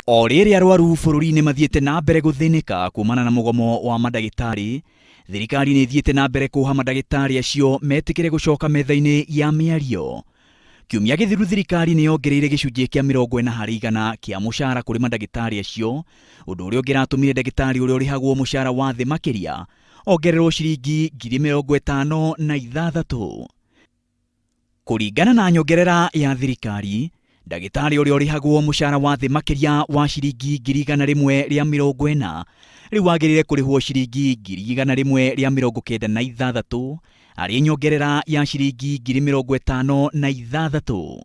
O rĩrĩ arwaru bũrũri-inĩ mathiĩte na mbere gũthĩnĩka kumana na mũgomo wa mandagĩtarĩ, thirikari nĩ ĩthiĩte na mbere kũha mandagĩtarĩ acio metĩkĩre gũcoka metha-inĩ ya mĩario. Kiumia gĩthiru thirikari nĩ yongereire gĩcunjĩ kĩa 40% kĩa mũcara kũrĩ mandagĩtarĩ acio, ũndũ ũrĩa ũngĩratũmire ndagĩtarĩ ũrĩa ũrĩhagwo mũcara wa thĩ makĩria ongererwo ciringi 56,000. Kũringana na nyongerera ya thirikari, ndagĩtarĩ ũrĩa ũrĩhagwo mũcara wa thĩ makĩria wa ciringi 140,000 rĩu agĩrĩire kũrĩhwo ciringi 196,000 arĩ nyongerera ya ciringi 56,000.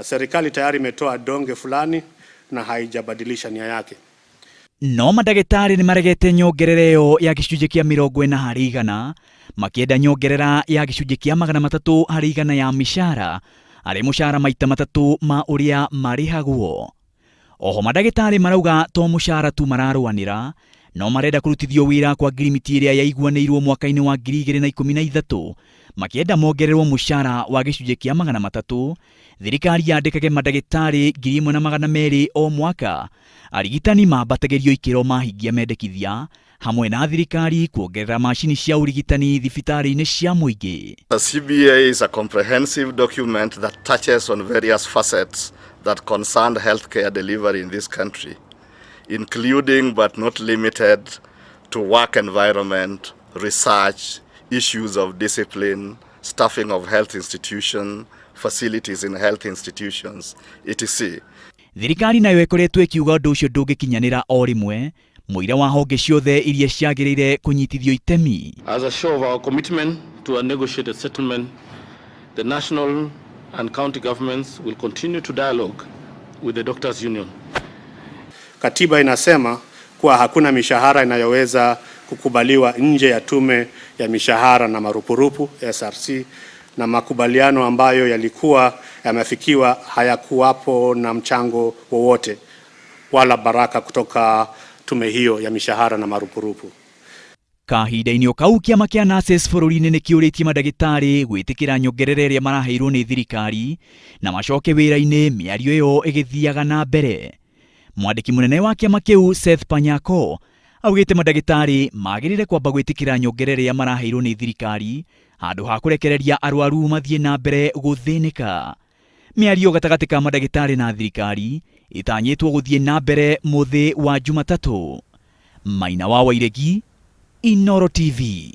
Serikali tayari imetoa donge fulani na haijabadilisha nia yake. No mandagĩtarĩ nĩ maregete nyongerera ĩyo ya gĩcunjĩ kĩa 40%, makĩenda nyongerera ya gĩcunjĩ kĩa 300% ya mĩcara, arĩ mũcara maita matatũ ma ũrĩa marĩhagwo. Oho mandagĩtarĩ marauga to mũcara tu mararũanĩra, no marenda kũrutithio wĩra kwa ngirimiti ĩrĩa yaiguanĩirwo mwaka-inĩ wa 2013, makĩenda mongererwo mũcara wa gĩcunjĩ kĩa 300, thirikari yandĩkage mandagĩtarĩ 1,200 o mwaka, arigitani mambatagĩrio ikĩro mahingia mendekithia, hamwe na thirikari kuongerera macini cia ũrigitani thibitarĩ-inĩ cia mũingĩ. The CBA is a comprehensive document that touches on various facets that concern healthcare delivery in this country, including but not limited to work environment, research, issues of discipline, staffing of health institutions, facilities in health institutions, etc. Thirikari nayo ĩkoretwo ĩkiuga ũndũ ũcio ndũngĩkinyanĩra o rĩmwe, mũira wa honge ciothe iria ciagĩrĩire kũnyitithio itemi. As a show of our commitment to a negotiated settlement, the national and county governments will continue to dialogue with the Doctors Union. Katiba inasema kuwa hakuna mishahara inayoweza kukubaliwa nje ya tume ya mishahara na marupurupu SRC, na makubaliano ambayo yalikuwa yamefikiwa hayakuwapo na mchango wowote wala baraka kutoka tume hiyo ya mishahara na marupurupu. Kahinda-inĩ o kau kĩama kĩa Nurses bũrũri-inĩ nĩ kĩũrĩtie mandagĩtarĩ gwĩtĩkĩra nyongerera ĩrĩa maraheirwo nĩ thirikari na macoke wĩra-inĩ mĩario ĩyo ĩgĩthiaga na mbere. Mwandĩki mũnene wa kĩama kĩu Seth Panyako augĩte mandagĩtarĩ magĩrĩire kwamba gwĩtĩkĩra nyongerera ĩrĩa maraheirwo nĩ thirikari handũ ha kũrekereria arwaru mathiĩ na mbere gũthĩnĩka. Mĩario gatagatĩ ka mandagĩtarĩ na thirikari ĩtanyĩtwo gũthiĩ na mbere mũthĩ wa Jumatatũ. Maina wa Wairegi, Inooro TV.